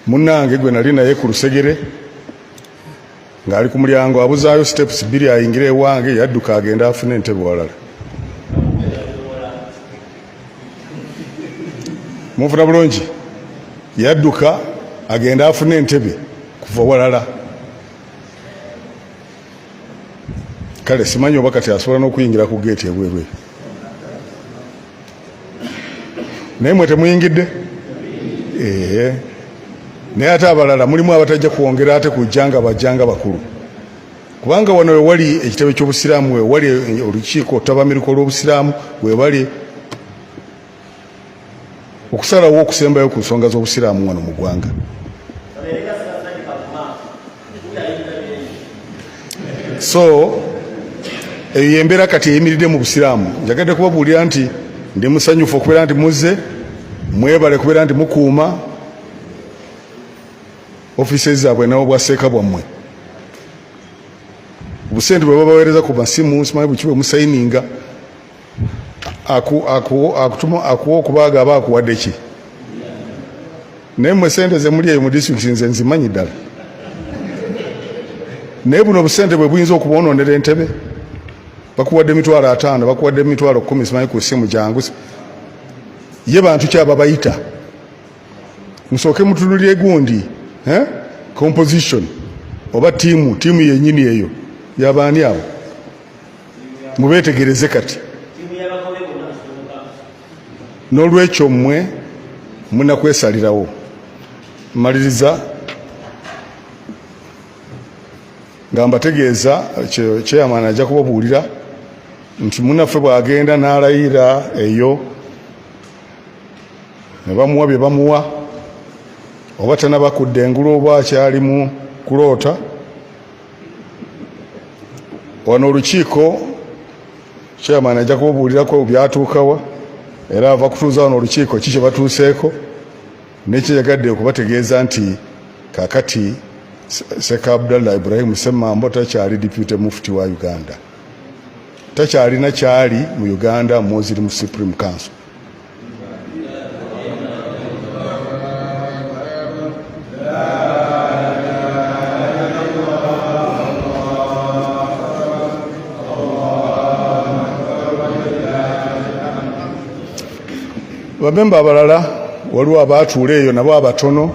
Munnange gwe nali naye ku lusegere ng'ali ku mulyango abuzaayo steps bbiri ayingire ewange, yadduka agenda afune entebe walala. Munfuna bulungi? Yadduka agenda afune entebe kuva walala. Kale simanyi oba kati asobola n'okuyingira ku geeti ebweru eyo. Naye mwe temuyingidde? Ee, naye ate abalala mulimu abatajja kwongera ate kujja nga bajja nga bakulu, kubanga wano wewali ekitebe ky'Obusiraamu, wewali olukiiko ttabamiruka olw'Obusiraamu, webali okusalawo okusembayo ku nsonga z'Obusiraamu wano mu ggwanga. So eyo yembeera kati eyimiridde mu Busiraamu. Njagadde kubabuulira nti ndi musanyufu okubeera nti muzze, mwebale kubeera nti mukuuma ofiisi zaabwe n'obwaseeka bwammwe. Obusente bwe babaweereza ku masimu, simanyi buki bwe musayininga, akutuma akuwa okubaaga aba akuwadde ki? Naye mmwe sente zemuli eyo mu disitulikiti nze nzimanyi ddala, naye buno obusente bwe buyinza okubwonoonera entebe. Bakuwadde 50,000, bakuwadde 10,000, simanyi ku ssimu, jangu. Ye bantu ki ababayita? Musooke mutunulire gundi, eh? Composition oba tiimu yennyini eyo yabaani abo, mubeetegereze kati. N'olwekyo mmwe mulina kwesalirawo. Maliriza nga mbategeeza chairman ajja kubabuulira nti munnaffe bw'agenda n'alayira eyo ne bamuwa bye bamuwa, oba tanaba kudda engulu oba akyali mu kuloota. Wano olukiiko chairman ajja kubabuulirako byatuukawa, era ava kutuuza wano olukiiko ki kye batuuseeko. Nekyeyagadde okubategeeza nti kakati Sheikh Abdallah Ibrahim Ssemambo takyali deputy mufti wa Uganda, takyalina kyali mu Uganda Muslim Supreme Council. Bamemba abalala waliwo abaatuula eyo nabo abatono,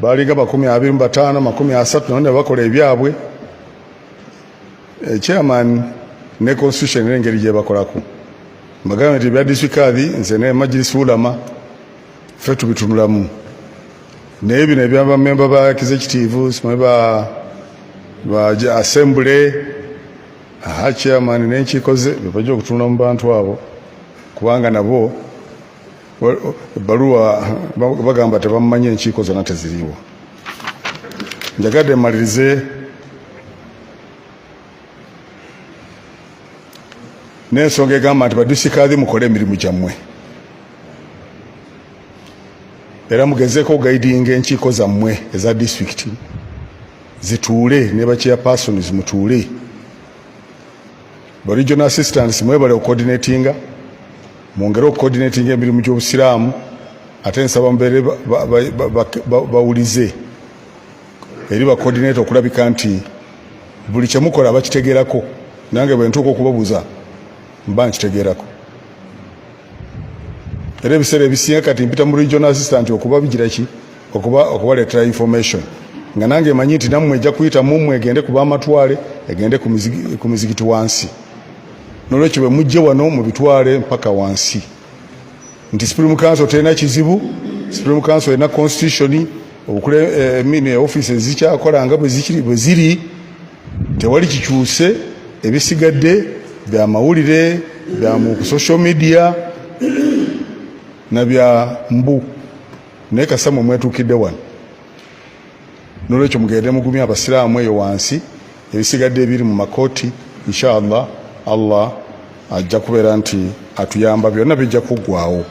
balinga 25, 30, nabo ne bakola ebyabwe. Chairman ne constitution n'engeri gye bakolako, mbagambe nti ebya district kadhi nze ne Majlis Ulama ffe tubitunulamu, naye bino ebyabamemba ba executive, simanyi ba assembly, aha, chairman n'enkiiko ze bebajja okutunula mu bantu abo, kubanga nabo ebbaluwa bagamba tebamumanyi, enkiiko zonna teziriiwo. Njagadde mmalirize n'ensonga egamba nti badisikaadhi mukole emirimu gyammwe, era mugezeeko okugaidinga enkiiko zammwe eza disitulikiti zituule ne ba chairpersons mutuule. Ba regional assistants mwebale okucoordinatinga, mwongere okucoordinatinga emirimu gy'Obusiraamu, ate nsaba mubeere bawulize eri ba coordinator okulabika nti buli kyemukola bakitegeerako. Nange bwe ntuuka okubabuuza mba nkitegeerako, era ebiseera ebisinga kati mpita mu regional assistant okubabigira ki okubaleetera information, nga nange manyi nti nammwe ejja kuyita mummwe egende ku bamatwale, egende ku mizigiti wansi. Nolwekyo bwe mujje wano mubitwale mpaka wansi nti Supreme Council terina kizibu, Supreme Council erina constitution, offices zikyakola nga bwe ziri, tewali kikyuse. Ebisigadde bya mawulire, bya mu social media na bya mbu, naye kasamwe mwetuukidde wano. Nolwekyo mugende mugumye Abasiraamu eyo wansi, ebisigadde ebiri mu makooti, inshallah Allah ajja kubeera nti atuyamba, byonna bijja kuggwawo.